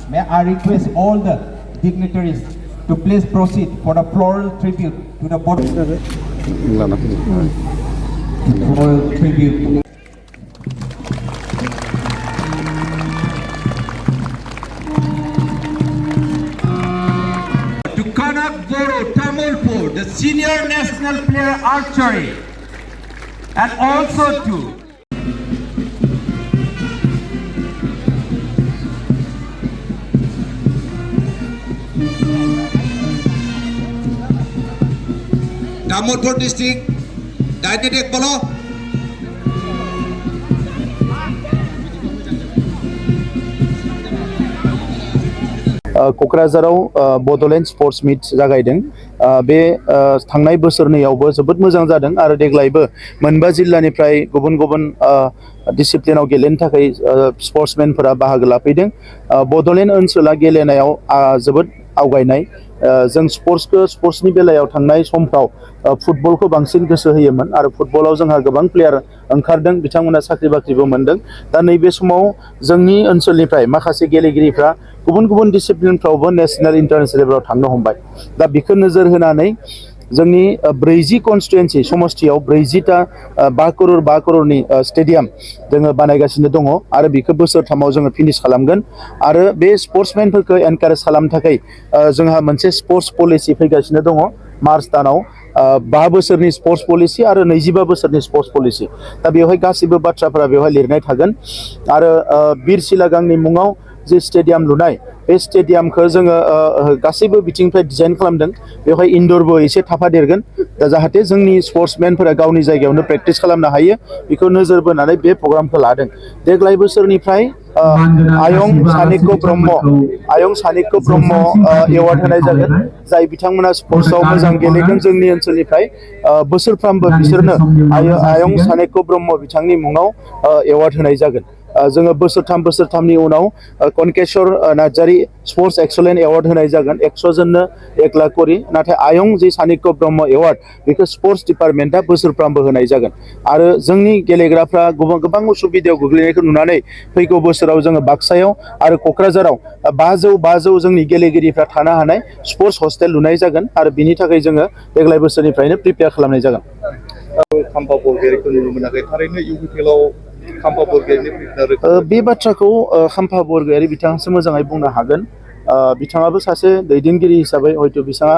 may I request all the dignitaries to please proceed for the floral tribute to the body. Floral tribute. To Kanak Boro Tamulpur, the senior national player archery, and also to Tamulpur district, Dynamic Polo. क'क्राझाराव Bodoland sports meet जागायदों बे थांनाय बोसोरनैयावबो जोबोद मोजां जादों आरो देग्लायबो मोनबा जिल्लानिफ्राय गुबुन गुबुन डिसिप्लिनाव गेलेनो थाखाय स्पर्ट्समेनफोरा बाहागो लाफैदों बड'लेण्ड ओनसोला गेलेनायाव जोबोद आवगायनाय जों स्पर्ट्सनि बेलायाव थांनाय समफ्राव फुटबलखौ बांसिन गोसो होयोमोन आरो फुटबलाव जोंहा गोबां प्लेयार ओंखारदों बिथांमोना साख्रि बाख्रिबो मोनदों दा नैबे समाव जोंनि ओनसोलनिफ्राय माखासे गेलेगिरिफ्रा गुबुन गुबुन डिसिप्लिनफ्रावबो नेशनेल इन्टारनेशनेलफ्राव थांनो हमबाय दा बेखौ नोजोर होनानै जोंनि 40 कन्स्टिटुएन्सि समष्टियाव 40टा 5 करोड़नि स्टेडियाम जोङो बानायगासिनो दङ आरो बेखौ बोसोरथामाव जोङो फिनिश खालामगोन आरो बे स्पर्ट्समेनफोरखौ एनकारेज खालामनो थाखाय जोंहा मोनसे स्पर्ट्स पलिसि फैगासिनो दङ मार्च दानाव 5 बोसोरनि स्पर्ट्स पलिसि आरो 25 बोसोरनि स्पर्ट्स पलिसि दा बेवहाय गासैबो बाथ्राफोरा बेवहाय लिरनाय थागोन आरो बिर सिलागांनि मुङाव जे स्टेडियाम लुनाय बे स्टेडियामखौ जोङो गासैबो बिथिंनिफ्राय डिजाइन खालामदों बेवहाय इनडोरबो एसे थाफादेरगोन दा जाहाथे जोंनि स्पर्ट्समेनफोरा गावनि जायगायावनो प्रेक्टिस खालामनो हायो बेखौ नोजोर बोनानै बे प्रग्रामखौ लादों देग्लाय बोसोरनिफ्राय आयं सानिक्य ब्रह्म एवार्ड होनाय जागोन जाय बिथांमोना स्पर्ट्सआव मोजां गेलेगोन जोंनि ओनसोलनिफ्राय बोसोरफ्रामबो बिसोरनो आयं सानिक्य ब्रह्म बिथांनि मुङाव एवार्ड होनाय जागोन जोङो बोसोरथामनि उनाव Kankeshwar Narzary sports excellent award होनाय जागोन 100 जननो 1 लाख करि नाथाय आयं जे सानिक्य ब्रह्म एवार्ड बेखौ स्पर्ट्स डिपार्टमेन्टआ बोसोरफ्रामबो होनाय जागोन आरो जोंनि गेलेग्राफ्रा गोबां उसुबिदायाव गोग्लैनायखौ नुनानै फैगौ बोसोराव जोङो बाक्सायाव आरो क'क्राझाराव 500 जोंनि गेलेगिरिफ्रा थानो हानाय स्पर्ट्स हस्टेल लुनाय जागोन आरो बिनि थाखाय जोङो देग्लाय बोसोरनिफ्रायनो प्रिपेयार खालामनाय जागोन खाम्फा बल गेलेनायखौ नुनो मोनाखै थारैनो इउपिपिएलआव खाम्फा बल गेलेनाय बे बाथ्राखौ खाम्फा बरगयारि बिथाङासो मोजाङै बुंनो हागोन बिथाङाबो सासे दैदेनगिरि हिसाबै हयथ' बिथाङा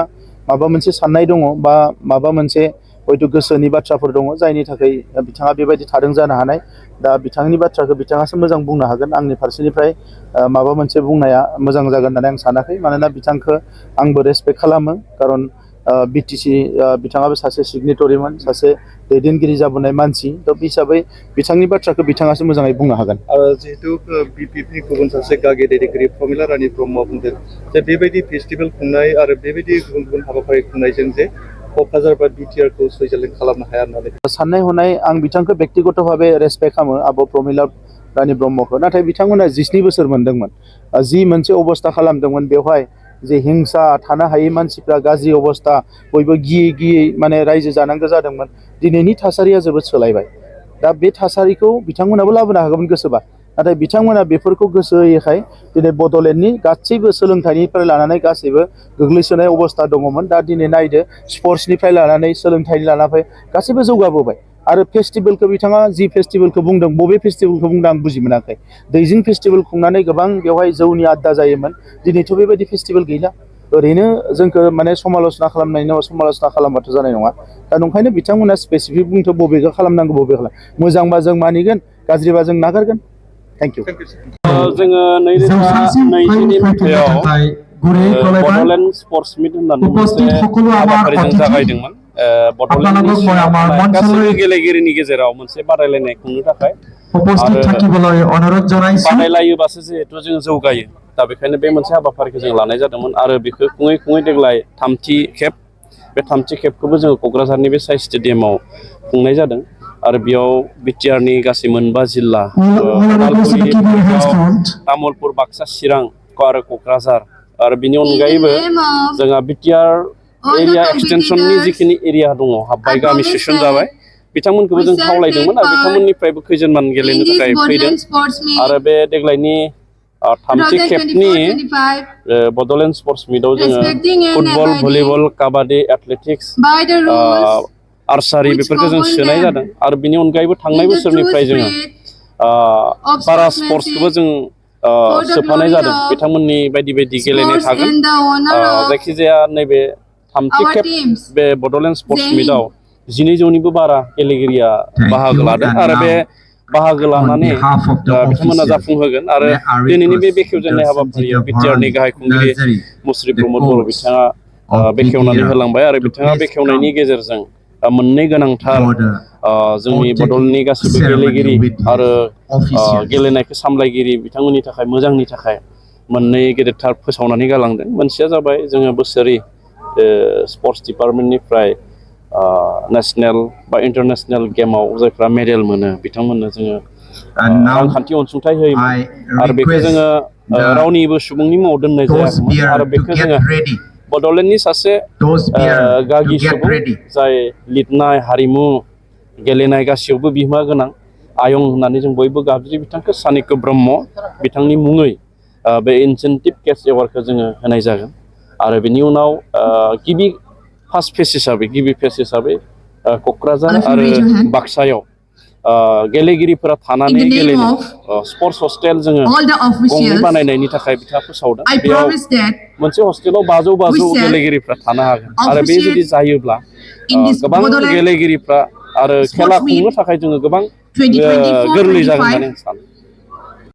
माबा मोनसे साननाय दङ बा माबा मोनसे हयथ' गोसोनि बाथ्राफोर दङ जायनि थाखाय बिथाङा बेबायदि थादों जानो हानाय दा बिथांनि बाथ्राखौ बिथाङासो मोजां बुंनो हागोन आंनि फारसेनिफ्राय माबा मोनसे बुंनाया मोजां जागोन होननानै आं सानाखै मानोना बिथांखौ आंबो रेसपेक्ट खालामो खारन बिटिसि बिथाङाबो सासे सिगनेटरिमोन सासे दैदेनगिरि जाबोनाय मानसि थ' हिसाबै बिथांनि बाथ्राखौ बिथाङासो मोजाङै बुंनो हागोन आरो जिहेतु बिपिएफनि गुबुन सासे गागि दैदेनगिरि प्रमिला रानी ब्रह्मआ बुंदों जे बेबायदि फेस्टिभेल खुंनाय आरो बेबायदि गुबुन गुबुन हाबाफारि खुंनायजों जे क'क्राझार बा बिटिआरखौ सुइजारलेण्ड खालामनो हाया होननानै साननाय हनाय आं बिथांखौ बेक्तिगत भाबे रेसपेक्ट खालामो आब' प्रमिला रानी ब्रह्मखौ नाथाय बिथांमोना 17 बोसोर मोनदोंमोन जि मोनसे अबस्था खालामदोंमोन बेवहाय जे हिंसा थानो हायै मानसिफ्रा गाज्रि अबस्था बयबो गियै माने रायजो जानांगौ जादोंमोन दिनैनि थासारिया जोबोद सोलायबाय दा बे थासारिखौ बिथांमोनाबो लाबोनो हागौमोन गोसोबा नाथाय बिथांमोना बेफोरखौ गोसो होयैखाय दिनै बड'लेण्डनि गासैबो सोलोंथाइनिफ्राय लानानै गासैबो गोग्लैसोनाय अबस्था दङमोन दा दिनै नायदो स्पर्ट्सनिफ्राय लानानै सोलोंथाइनि लानानै गासैबो जौगाबोबाय आरो फेस्टिभेलखौ बिथाङा जि फेस्टिभेलखौ बुंदों बबे फेस्टिभेलखौ बुंदों आं बुजि मोनाखै दैजिं फेस्टिभेल खुंनानै गोबां बेवहाय जौनि आड्डा जायोमोन दिनैथ' बेबायदि फेस्टिभेल गैला ओरैनो जोंखौ माने समाल'सना खालामनायनि उनाव समाल'सना खालामबाथ' जानाय नङा दा नंखायनो बिथांमोना स्पेसिफिक बुंथ' बबेखौ खालामनांगौ बबे मोजांबा जों मानिगोन गाज्रिबा जों नागारगोन थेंक इउ जोङो 2020 मायथाइयाव बड'लेण्ड स्पर्ट्स मिट होननानै मोनसे हाबाफारिजों जागायदोंमोन बड'लेण्डनि सिङाव थानाय गासैबो गेलेगिरिनि गेजेराव मोनसे बादायलायनाय खुंनो थाखाय आरो बादायलायोबासो जिहेथु जोङो जौगायो दा बेखायनो बे मोनसे हाबाफारिखौ जों लानाय जादोंमोन आरो बेखौ खुङै देग्लाय थामथि खेबखौबो जोङो क'क्राझारनि बे साइ स्टेडियामाव खुंनाय जादों आरो बेयाव बिटिआरनि गासै मोनबा जिल्ला तामुलपुर बाक्सा चिरां आरो क'क्राझार आरो बिनि अनगायैबो जोंहा बिटिआर एरिया एक्सटेनसननि जिखिनि एरिया दङ हाब्बाय गामि सेसन जाबाय बिथांमोनखौबो जों खावलायदोंमोन आरो बिथांमोननिफ्रायबो खैजोनमान गेलेनो थाखाय फैदों आरो बे देग्लायनि थामथि खेबनि 2024-25 बड'लेण्ड स्पर्ट्स मिटआव जोङो Respecting and football abiding volleyball kabaddi athletics by the rules आर्सारि which बेफोरखौ जों govern सोनाय them जादों आरो बिनि अनगायैबो थांनाय in the true बोसोरनिफ्राय जोङो spirit पारा of स्पर्ट्सखौबो जों for the सोफानाय glory जादों of बिथांमोननि बायदि बायदि गेलेनाय sports थागोन and the honor of जायखिजाया नैबे थामथि our खेब teams. बे बड'लेण्ड स्पर्ट्स Jai Hind. मिटआव 19,000निबो बारा गेलेगिरिया बाहागो लादों आरो बे बाहागो लानानै बिथांमोना जाफुंहोगोन आरो दिनैनि बे बेखेवजेननाय हाबाफारियाव बिटिआरनि गाहाय खुंगिरि मुस्रि प्रमद बर' बिथाङा बेखेवनानै होलांबाय आरो बिथाङा बेखेवनायनि गेजेरजों मोननै गोनांथार जोंनि बड'लेण्डनि गासैबो गेलेगिरि आरो गेलेनायखौ सामलायगिरि बिथांमोननि थाखाय मोजांनि थाखाय मोननै गेदेरथार फोसावनानै गालांदों मोनसेया जाबाय जोङो बोसोरि स्पर्ट्स डिपार्टमेन्टनिफ्राय नेसनेल बा इन्टारनेसनेल गेमाव जायफ्रा मेडेल मोनो बिथांमोननो जोङो रांखान्थि अनसुंथाइ होयोमोन आरो बेखौ जोङो रावनिबो सुबुंनि मुङाव दोननाय जायाखैमोन आरो बेखौ जोङो बड'लेण्डनि सासे गागि सुबुं जाय लिरनाय हारिमु गेलेनाय गासैयावबो बिहोमा गोनां आयं होननानै जों बयबो गाबज्रि बिथांखौ सानिक्य ब्रह्म बिथांनि मुङै बे इनसेन्टिभ केस एवार्डखौ जोङो होनाय जागोन आरो बिनि उनाव गिबि फेज हिसाबै क'क्राझार आरो बाक्सायाव गेलेगिरिफोरा थानानै In the name गेलेनो of स्पर्ट्स हस्टेल जोङो all the गंनै officials, बानायनायनि थाखाय बिथाङा फोसावदों I बेयाव promise that मोनसे हस्टेलाव 500 we shall गेलेगिरिफ्रा थानो हागोन आरो बे जुदि जायोब्ला in this गोबां Bodoland गेलेगिरिफ्रा आरो खेला Sports Meet खुंनो थाखाय जोङो गोबां 2024-25 गोरलै जागोन होननानै आं सानो